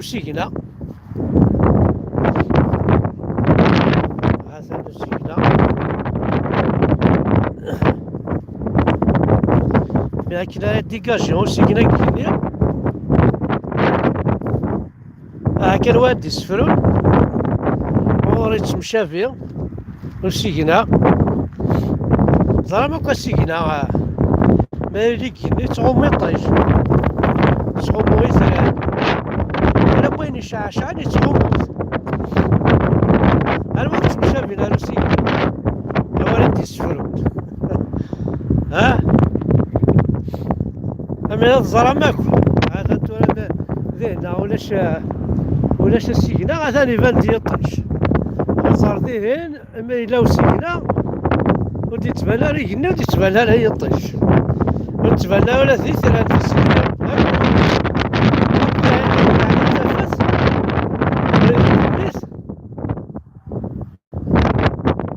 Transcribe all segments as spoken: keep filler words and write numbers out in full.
usigna. Atan usigna. Mi akken ara dégager usigna deg igenni. Aha kan wa ad d-isefru. Ur yettemcabi usigna. Ẓram akk asigna, ah, ma yili deg igenni yettɣummu iṭij. Yettɣummu itran. Ala wayen iceɛcaɛen yettɣummu-t. Anwa yettemcabin ar usigna? Awal ad d-yessefru. Ha? Amina teẓram akk. Atan tura d-, dinna ulac, ulac asigna, atan iban-d yiṭij. Ẓer dihin, imi yella usigna, ur d-yettban ara igenni, ur d-yettban ara yiṭij. Ur d-yettban ara ula d itran n usigna. Akk, akk ayen yeɛni tafat, ur d-yettban.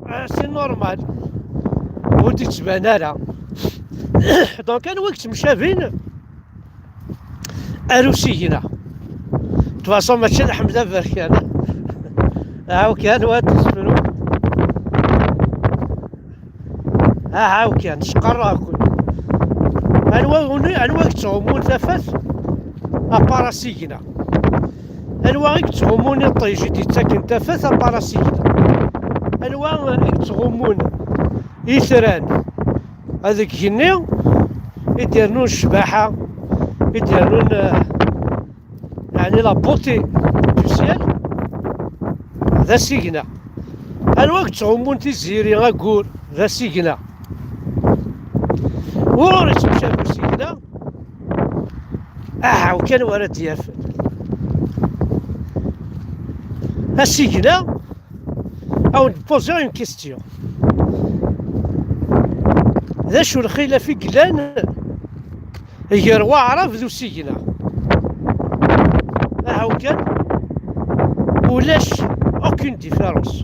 Ah, c'est normal. Ur d-yettban ara. Donc, anwa i yettemcabin ar usigna? De toute façon, mačči d Ḥmed Aberkan. Aɛaw kan, wa d-isefru. Aɛaw kan, cqarreɣ-ken. Anwa, anwa i yettɣummun tafat? Apar asigna. Anwa i yettɣummun iṭij i d-yettaken tafat apar asigna? Anwa i yettɣummun itran deg igenni i d-irnun ccbaḥa, i d-irnun, eh, yeɛni la beauté du ciel? D asigna. Anwa i yettɣummun tiziri, aggur? D asigna. Ur yettemcabi usigna. Aɛaw kan wara d-yafen. Asigna, ad wen-d-poser une question. D acu lxilaf i yellan gar waɛrab d usigna? Aɛaw kan, ulac aucune différence.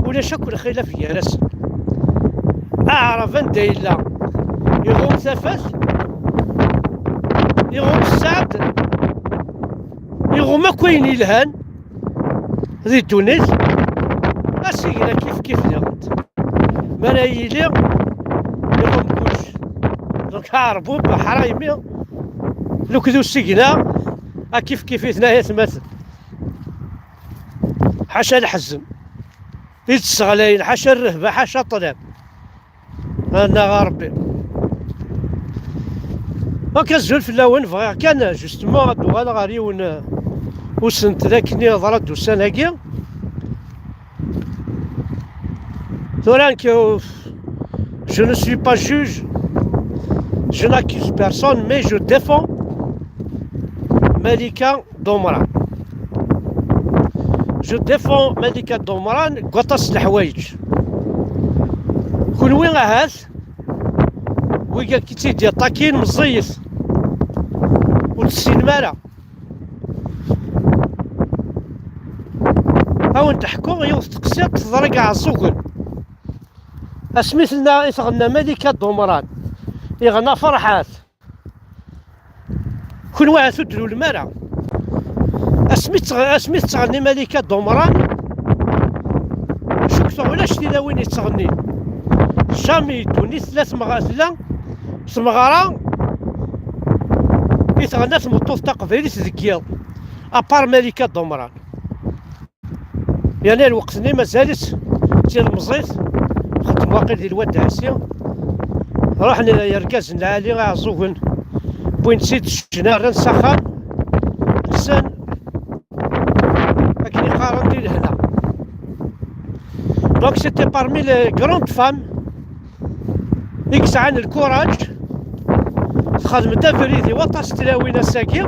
Ulac akk lxilaf gar-asen. Aɛrab anda yella, iɣum tafat, iɣum sseɛd, iɣum akk ayen yelhan di ddunit, asigna kif kif diɣent. Mi ara yili, iɣum kullec. Donc, aɛerbub, ḥraymi, lukd usigna, a kif kif i ten-, ay atmaten. Ḥaca leḥzen. I d-sseɣlayen, ḥaca rrehba, ḥaca ṭṭlam. Annaɣ a Ṛebbi. Donc, azul fell-awen, bɣiɣ kan, justement, ad uɣaleɣ ɣer yiwen, uh, usentel akken yeḍra-d ussan-agi. Tura nekk, uh, je ne suis pas juge, je n'accuse personne, mais je défends Malika Domran. Je défends Malika Domran deg waṭas n leḥwayeǧ. Kunwi ahat, wigi i tt-id-yaṭakin meẓẓiyit, ur tessinem ara. Ad wen-d-ḥkuɣ yiwet teqsiṭ teḍra deg Iɛeẓẓugen. Asmi tella i tɣenna Malika Domran, iɣna Ferḥat. Kunwi ahat ur d-tlulem ara. Asmi tettɣ-, asmi tettɣenni Malika Domran, cukkteɣ ulac tilawin yettɣennin. Jamais ddunit tella tmeɣ-, tella tmeɣra i tɣenna tmeṭṭut taqbaylit deg yiḍ, à part Malika Domran. Yerna lweqt-nni mazal-itt d tilemẓit, txeddem waqil di Lwad Ɛisi. Ruḥen yergazen lɛali Iɛeẓẓugen, wwin-tt-id s ccna, rran s axxam, lsan akken i qqaren di lehna. Donc c'était parmi les grandes femmes i yesɛan lkuraǧ, txedm-d abrid i waṭas n tlawin ass-agi,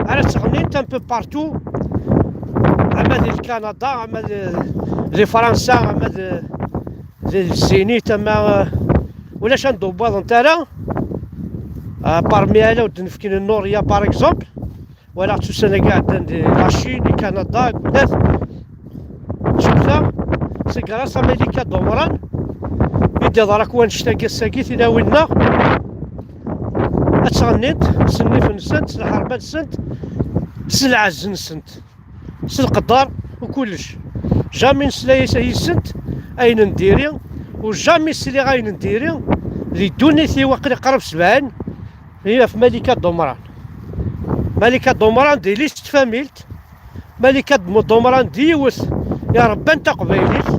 ara ttɣennint un peu partout, ama di Lkanada, ama di, di Fransa, ama di, di Zénith, ama, eh, ulac anda ur wwiḍent ara. Ah, parmi ala ur d-nefkin Nuria, par exemple. Walaɣ-tt ussan-agi iɛeddan di la Chine, di Canada, deg unat. Cemsa, c'est grâce à Malika Domran i d-iḍra akk wannect-agi ass-agi, tilawin-nneɣ ad ttɣennint s nnif-nsent, s lḥerma-nsent, s lɛezz-nsent, s lqedder u kullec. Jamais nesla yis-, yis-sent ayen n diri, u jamais sliɣ ayen n diri di ddunit-iw, aql-i qrib sebɛin, ɣef Malika Dumran. Malika Dumran d liste familt. Malika Dumran d yiwet irebban taqbaylit,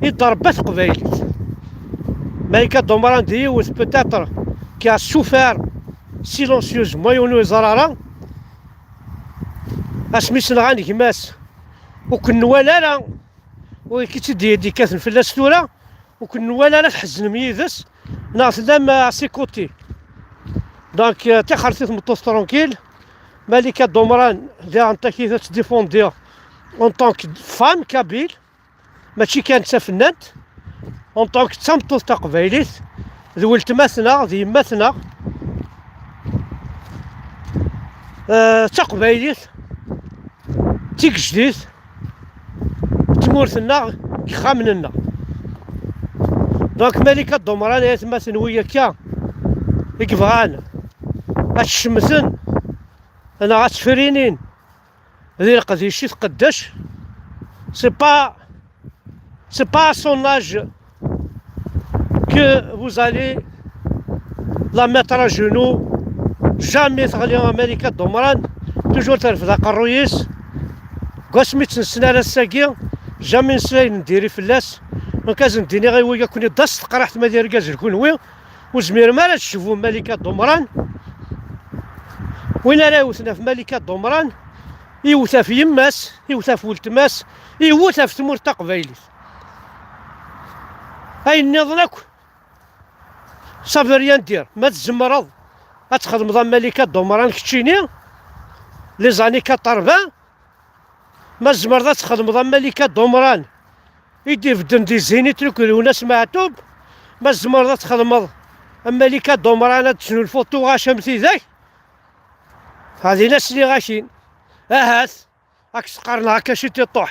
i d-rebba teqbaylit. Malika Dumran d yiwet, peut-être, qui a souffert silencieusement, yiwen ur yeẓri ara. Asmi s-nɣan gma-s, ur ken-nwala ara, ur k-id-yekkaten fell-as tura, ur ken-nwala ara tḥeznem yid-s, neɣ tellam à ses côtés. Donc, euh, tixret i tmeṭṭut tranquille. Malika Dumran, diɣen takit ad tt-défendiɣ en tant que femme kabyle, mačči kan d tafennant, en tant que d tameṭṭut taqbaylit, d weltma-tneɣ, d yemma-tneɣ, euh, d taqbaylit, d tigejdit, d tmurt-nneɣ, deg yixxamen-nneɣ. Donc, Malika Dumran, ay atmaten, wi akka i yebɣan ad tt-cemten neɣ ad tt-frinin di leqdic i tqeddec, c'est pas, c'est pas à son âge que vous allez la mettre à genoux. Jamais teɣli Malika Dumran, toujours terfed aqerruy-is. Deg wasmi tt-nessen ar ass-agi, jamais nesla ayen n diri fell-as. Donc, ad sen-d-iniɣ i wiyaḍ-nni, d as teqraḥt ma d irgazen kunwi, ur tezmirem ara ad tecbum Malika Dumran. Win ara yewten ɣef Malika Dumran, iwet ɣef yemma-s, iwet ɣef weltma-s, iwet ɣef tmurt taqbaylit. Ayen nniḍen akk, ça veut rien dire. Ma tzemreḍ ad txedmeḍ am Malika Dumran keččini, les années quatre-vingts, ma tzemreḍ ad txedmeḍ am Malika Dumran i d-ibedden di Zénith akked Lwennas Meɛtub, ma tzemreḍ ad txedmeḍ am Malika Dumran, ad tesnulfuḍ tuɣac am tidak, ha din ad sliɣ akin. Ahat, ad k-qqaren akka ci tiṭuḥ.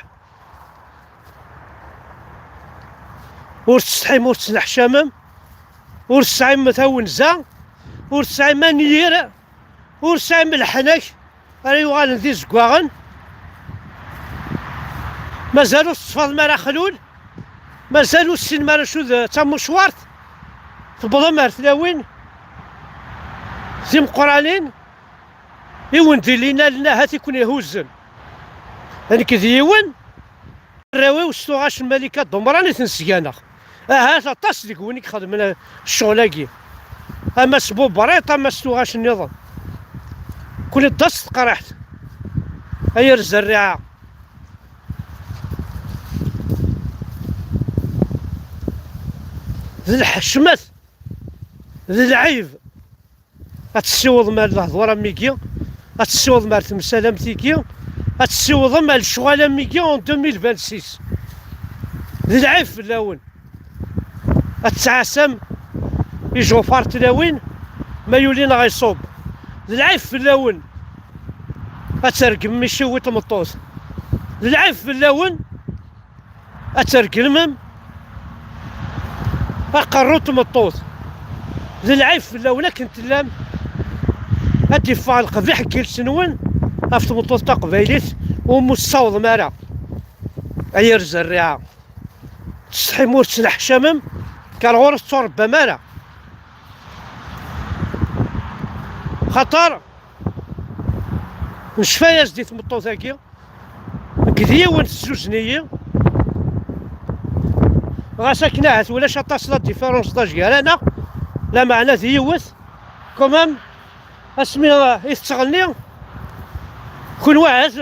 Ur tsetḥim, ur tettneḥcamem, ur tesɛim tawenza, ur tesɛim anyir, ur tesɛim leḥnak ara yuɣalen d izeggaɣen. Mazal ur tettfaḍem ara axlul, mazal ur tessinem ara acu d tamucwart. Tewwḍem ar tlawin timeqqranin i wen-d-ilin allen ahat i ken-ihuzzen. Nekk d yiwen, arraw-iw s tuɣac n Malika Dumran i ten-sganeɣ. Ahat aṭas deg-wen i ixedmen ccɣel-agi, ama s Bubriṭ, ama s tuɣac nniḍen. Kul d as teqriḥt, ay ar zerriɛa. D lḥecmet, d lɛib. Ad tessiwḍem ar lehdur am wigi, ad tessiwḍem ar temsal am tigi, ad tessiwḍem ar lecɣal am wigi en deux mille vingt-six. D lɛib fell-awen. Ad tettɛassam ijufaṛ tlawin ma yuli neɣ iṣubb. D lɛib fell-awen. Ad tergmem iciwi n tmeṭṭut. D lɛib fell-awen. Ad tergelmem aqerru n tmeṭṭut. D lɛib fell-awen akken tellam. Ad d-iffeɣ leqbiḥ n yiles-nwen ɣef tmeṭṭut taqbaylit umi ur tessawḍem ara. Ay ar zerriɛa, tsetḥim ur tettneḥcamem, kker ɣur-s tetturebbam ara. Xaṭer necfa-yas-d i tmeṭṭut-agi, nekk d yiwen tezzuzen-iyi. Ɣas akken ahat ulac aṭas la différence d'âge gar-aneɣ, lameɛna d yiwet. Quand même, asmi i tettɣenni, kunwi ahat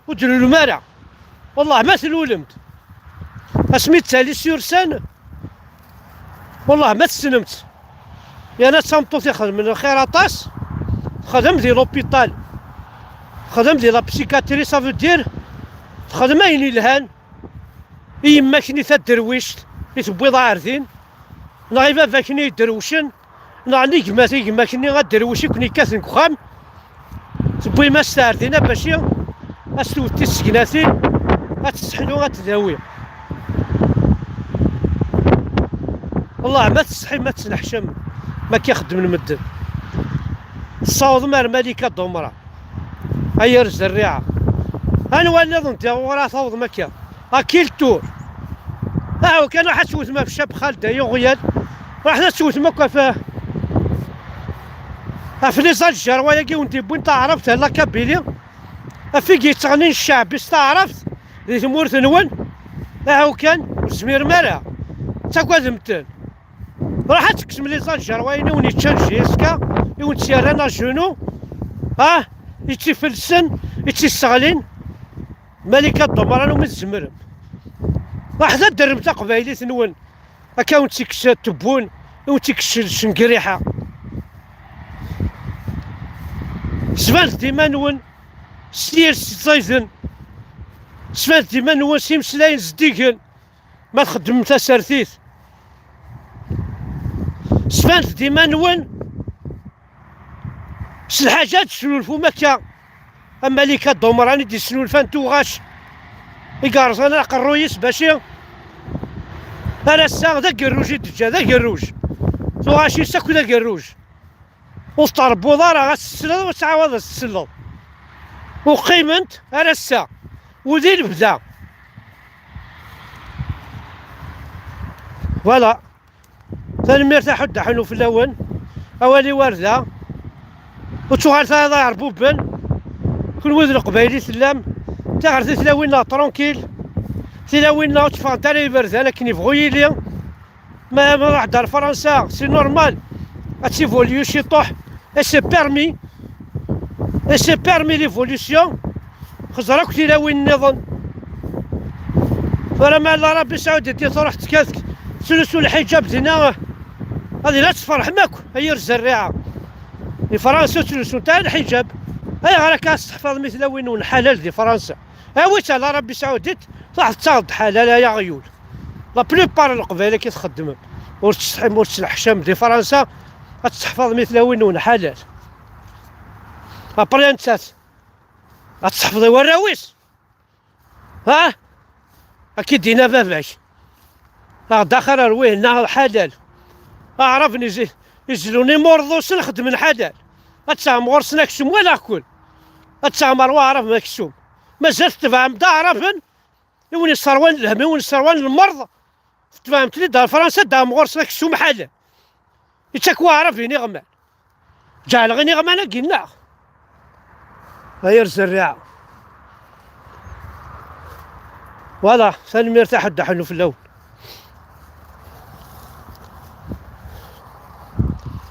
ur d-tlulem ara. Wellah ma tlulem-d. Asmi d tali s yursan, wellah ma tessnem-tt. Yerna d tameṭṭut ixedmen lxir aṭas. Texdem di l'hôpital, texdem di la psychiatrie, ça veut dire texdem ayen yelhan i yemma-k-nni taderwict i tewwiḍ ar din, neɣ i baba-k-nni iderwcen, neɣ n gma-k, gma-k-nni aderwic i ken-yekkaten deg uxxam. Tewwim-as-t ar din, a baci as-tewwet tisegnatin, ad tesseḥlu, ad tdawi. Wellah ma tsetḥim, ma tettneḥcam, ma k-ixeddmen medden. Tessawḍem ar Malika Dumran. Ay ar zerriɛa. Anwa nniḍen diɣ ur ara tawḍem akka? Akil tur. Aw kan, ruḥ ad tewtem ɣef ccab xalda yuɣyal. Ruḥ ad tewtem akk ɣef, ɣef les algérois-agi wen-d-iwwin taɛrabt ar la Kabylie. Ɣef i yettɣennin cceɛb-is taɛrabt di tmurt-nwen. Aw kan, ur tezmirem ara. Ttagadem-ten. Ruḥ ad tekksem les algérois-agi i wen-yeččan J S K, i wen-tt-yerran à genoux, ah, i tt-ifelsen, i tt-isseɣlin. Malika Dumran umi tzemrem. Ruḥet ad d-terrem taqbaylit-nwen. Akka wen-tt-ikkes tebbun, i wen-tt-ikkes cengriḥa. Sbandet iman-nwen s yiles ẓayden. Sbandet iman-nwen s imeslayen zeddigen. Ma txeddmem tasertit, sbandet iman-nwen s lḥaǧa ad tesnulfum akka. Am Malika Dumran i d-yesnulfan tuɣac i yerẓan aqerruy-is bac i, ar ass-a d agerruj i d-teǧǧa, d agerruj. Tuɣac-is akk d agerruj. Ur tettṛebbuḍ ara, ad tesleḍ, ur tettɛawadeḍ ad tesleḍ. Ur qqiment ar ass-a. U di lebda. Voilà. Tanemmirt a Ḥud Aḥunu fell-awen. Awal-iw ar da. Ur ttuɣalet ara d aɛerbuben. Kenwi d Leqbayel i tellam. Tiɣer titlawin-nneɣ tranquille. Tilawin-nneɣ ur tteffɣent ara iberdan akken yebɣu yili. Ma, ma ruḥ-d ar Fransa, c'est normal. Ad tivolyu ciṭuḥ. Et c'est permis. Et c'est permis l'évolution. Xeẓer akk tilawin nniḍen. Tura ma yella Rabbi Saɛudit i truḥ tkad tettlusu lḥiǧab dinna, ad ila tferḥem akk, ay yir zerriɛa. Di Fransa ur ttlusunt ara lḥiǧab. Ayɣer akka ad tseḥfaḍem i tlawin-nwen ḥalal di Fransa? Awi-tt ala Rabbi Saɛudit, truḥ tettaɣ-d ḥalal ay aɣyul. La plupart n Leqbayel akka i txeddmem. Ur tsetḥim, ur tettneḥcam. Di Fransa, ad tseḥfaḍem i tlawin-nwen ḥalal. Après nettat, ad tseḥfeḍ i warraw-is. Ha? Akka i d-yenna baba-k. Aɣ-d axir ar wihin, neɣ ḥalal. Aɛraben izi-, izlun imurḍusen xeddmen ḥalal. Ad tesɛem ɣur-sen aksum wala akul. Ad tesɛem ar waɛraben aksum. Mazal tetbeɛem-d aɛraben, i wen-isserwan lhem, i wen-isserwan lmerḍ. Tetbeɛem-ten-id ar Fransa, ad d-tesɛem ɣur-sen aksum ḥalal. Ittak waɛrab iniɣman. Ǧeɛleɣ iniɣman-agi nneɣ. Ay ar zerriɛa. Voilà, tanemmirt a Ḥedd Aḥellu fell-awen.